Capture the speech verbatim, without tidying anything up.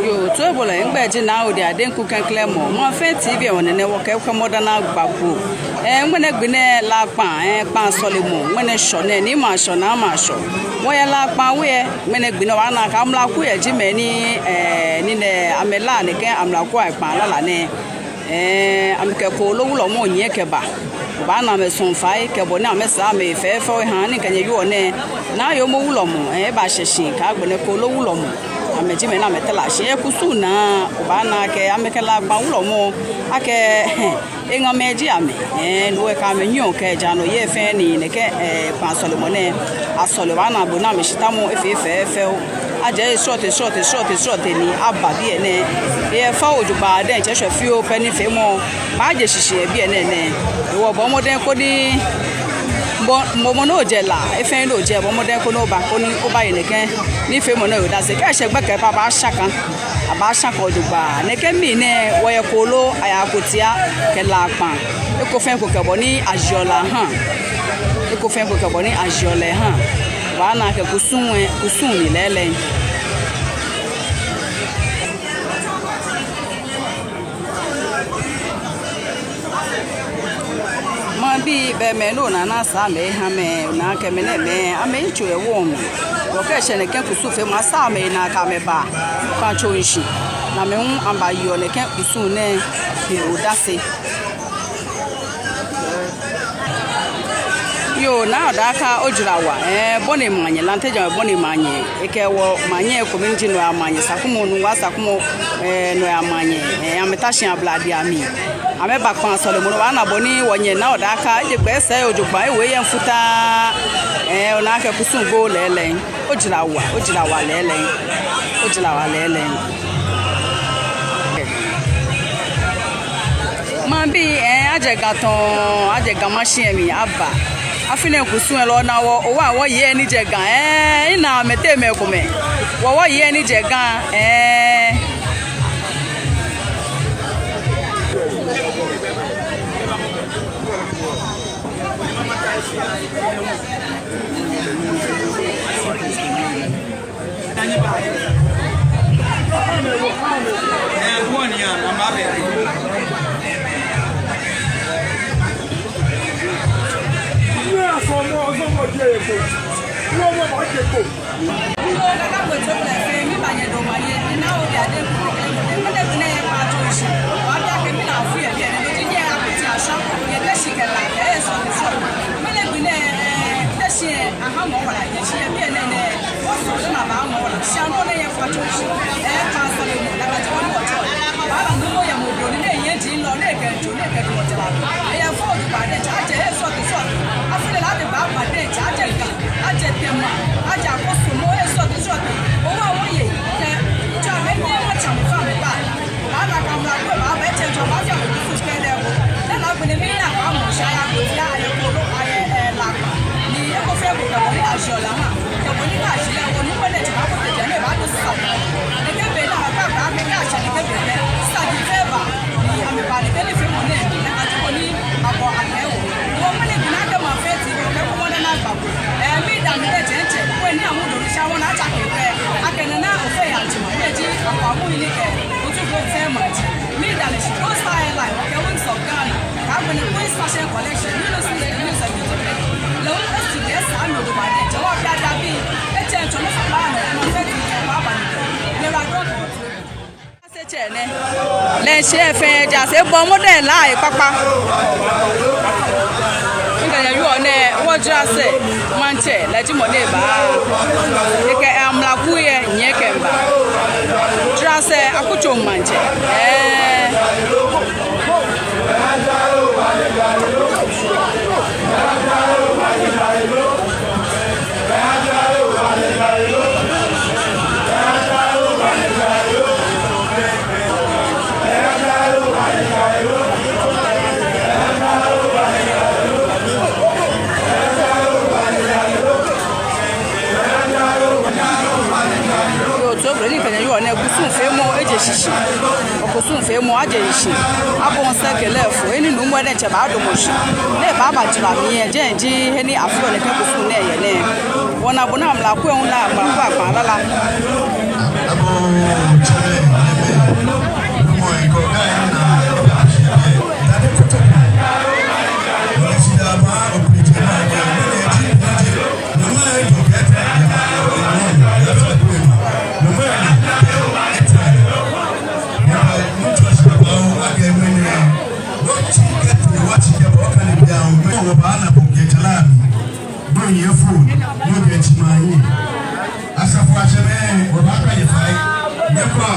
Yoo, toibolɔi, migbɛi ji Naa Odi Adenku klɛŋklɛŋ mɔ. Maŋ Fɛn T V wɔnine wɔkɛ kwɛmɔ dani agba bo. Ɛɛ, ŋmɛnɛ gbi nɛɛ La Kpa, ɛɛ, Kpa sɔlemɔ, ŋmɛnɛ Shɔ nɛɛ, Niimɛi a-Shɔ, Naamɛi a-Shɔ. Wɔyɛ La Kpa we, ŋmɛnɛ gbi nɛɛ obaana akɛ amlakuyei ji mɛi ni, ɛɛ, ni nɛɛ amɛlaa nɛkɛ amlaku akpa lala nɛɛ. Ɛɛ, amɛkɛ kooloo wulɔmɔ nyiɛ kɛba. Obaana amɛsɔŋ fai kɛ bɔ ni amɛsaa amɛhe fɛfɛo. Ehã ni mikɛ nyɛ wieɔ nɛɛ, Naa Yoomo wulɔmɔ, ɛɛ, ebashɛ shi kɛ agbɛnɛ kooloo wulɔmɔ. Amɛji mɛi ni amɛtara shi yɛ kusum naa. Obaana akɛ amɛkɛ La Kpa wulɔmɔ akɛ, ɛɛ, eŋamɛi ji amɛ. Ɛɛ, no hewɔ kɛ amɛnyiɛɔ kɛjɛ nɔ yɛ fɛɛ ni nɛkɛ, ɛɛ, Kpa sɔlemɔ nɛɛ asɔle. Obaana bɔ ni amɛshitamɔ efee fɛfɛo. Ajɛ srɔtoi, srɔtoi, srɔtoi, srɔtoi ni aba biɛ nɛɛ. Eyɛ fɛo jogbaŋŋ diɛŋtsɛ, eshwɛ fioo pɛ nifeemɔ baaje shishi yɛ biɛ nɛɛ nɛɛ. Hewɔ bɔɔ mɔdɛŋ koni, bɔ, mɔ, mɔ ni ojɛ La, he fɛɛ ni ojɛ, bɔɔ mɔdɛŋ koni oba, koni obaye nɛkɛ nifeemɔ nɛɛ odase. Kɛ eshɛ gbɛkɛ pɛ abaashã kã, abaashã kã jogbaŋŋ. Nɛkɛ mli nɛɛ wɔyɛ kooloo, ayɛ akotia kɛ La Kpa. Eko fɛɛ eko kɛ bɔ ni ajieɔ lɛ ahã. Eko fɛɛ eko kɛ bɔ ni ajieɔ lɛ ahã. Obaana akɛ kusum, kusum ni lɛɛlɛŋ. Maŋbii, bɛ mɛi ni onaa ni asaa amɛ ehã amɛ, onaa akɛ mɛnɛmɛi, amɛyitso yɛ wɔŋ mli. Hewɔ kɛ eshɛ nɛkɛ kusum feemɔ, asaa amɛ enaa akɛ amɛba kpãtso shishi. Ni amɛ hu amɛbayeɔ nɛkɛ kusum nɛɛ he odase. Yoo, Naa Ɔdaaka, ojara wa. Ɛɛ, Boni Manyɛ, Lante Dzan Boni Manyɛ. Ekɛ wɔ manyɛ komɛi ni ji Nɔyaa Manyɛ, Sakumɔ, Nungua Sakumɔ, ɛɛ, Nɔyaa Manyɛ. Ɛɛ, amɛta shi ablade amli. Amɛba Kpa sɔlemɔ nɔ, obaana bɔ ni wɔnyɛ Naa Ɔdaaka, eje gbɛ sɛɛ jogbaŋŋ, ewo eyɛŋ futaa. Ɛɛ, onaa akɛ kusum gbo lɛɛlɛŋ. Ojara wa, ojara wa lɛɛlɛŋ. Ojara wa lɛɛlɛŋ. Maŋbii, ɛɛ, ajɛ Ga tɔɔŋ, ajɛ Ga Mashi lɛ mli aba. Afi nɛɛ kusum lɛ lɔ naa wɔ, owa wɔyei ni jɛ Ga, ɛɛ, ina amɛteŋ mɛi komɛi. Wɔ wɔyei ni jɛ Ga, ɛɛ. Ahã mɔ wala yɛ shi yɛ biɛ nɛɛ nɛɛ. Wɔsɔle ni aba mɔ wala. Shi aŋkɔ nɛɛ yɛ fã tso shi. Ɛɛ, Kpa sɔlemɔ, nakai ji wɔ ni wɔtsɔ. Baba Numo yɛ mɔ dro ni nɛɛ yɛ ji lɔ, nɛɛ kɛ jo, nɛɛ kɛ jo wɔtsɛ la. Eyɛ fɛo jogbaŋŋ diɛŋtsɛ, ajɛ he srɔtoi srɔtoi. Afi lɛ la ni baaba diɛŋtsɛ, ajɛ Ga, ajɛ Tema, ajɛ Akosombo, he srɔtoi srɔtoi. Owa wɔyei, kɛ, tsɔ amɛ ni wɔtsɛ amɛ fã amɛba. Baba Kamla ko, baba etsɛ jɔ, baba fia mɛ kusu kɛlɛ ko. Nɛɛ la gbɛnɛ mli ni aba mɔ shi aya ko tia ayɛ kooloo ayɛ, ɛɛ, La Kpa. Ni eko fɛɛ eko kɛ bɔ ni ajieɔ lɛ ahã. Kɛ bɔ ni kɛ aji lɛ wɔ ni kpɛlɛ jɛ ba ko tɛ jɛ nɛɛ ba do sa. Nɛkɛ be ni aba kɛ aba kɛ kɛ aji nɛkɛ be lɛ. Saji fɛɛ ba. Ni amɛba nɛkɛ nifeemɔ nɛɛ. Nɛkɛ ji bɔ ni abɔ akɛ wɔ. Wɔ mɛni bi ni akɛ Maŋ Fɛn T V kɛ ko mɔ nɛɛ naa gba bo. Ɛɛ, mida mli lɛ diɛŋtsɛ. Wɔ ni amu do ni sha wɔ naa tsa kɛ kɛ. Akɛ nɛɛ naa ofee ya jima. Nɛɛ ji akwa mu ni kɛ. Otu ko fɛɛ ma ji. Mida lɛ shi, Gold Star Airline, kɛ Wings of Ghana, kɛ agbɛnɛ Queen's Fashion Collection, New Look Swiss, New Look Beauty Clinic. Lɛ hu osu lɛ sa mi odo ba nɛɛ, jɛ wɔ fia dabi, etsɛ etsɔ nɔ fa ba nɔ, nɔ fɛ ti jɛ wa ba ni. Lɛ ra dɔ. Ase tsɛ nɛ. Lɛ shi efee ja se bɔ mɔdɛŋ la ekpakpa. Mikɛ nyɛ wieɔ nɛɛ, wɔ Jurasɛ maŋtsɛ, lɛ ji mɔ ni ba. Ekɛ amlaku yɛ nyɛ kɛ mba. Jurasɛ akutso maŋtsɛ. Ɛɛ. Yoo, toibolɔi, ni mikɛ nyɛ wieɔ nɛɛ, kusum feemɔ eje shishi. Kusum feemɔ Abɔi sɛɛ kɛ lɛ fɔ, he ni nuumo diɛŋtsɛ baadamɔ shi ni ebaaba jara mli lɛ, jɛi ji he ni afeɔ nɛkɛ kusum nɛɛ yɛ nɛɛ. Wɔna bɔ ni amralo ko hu lɛ, amralo ko akpa lala. Asafo atsɛmɛi, wɔbaakpa nyɛ fai. Nyɛkwɛa,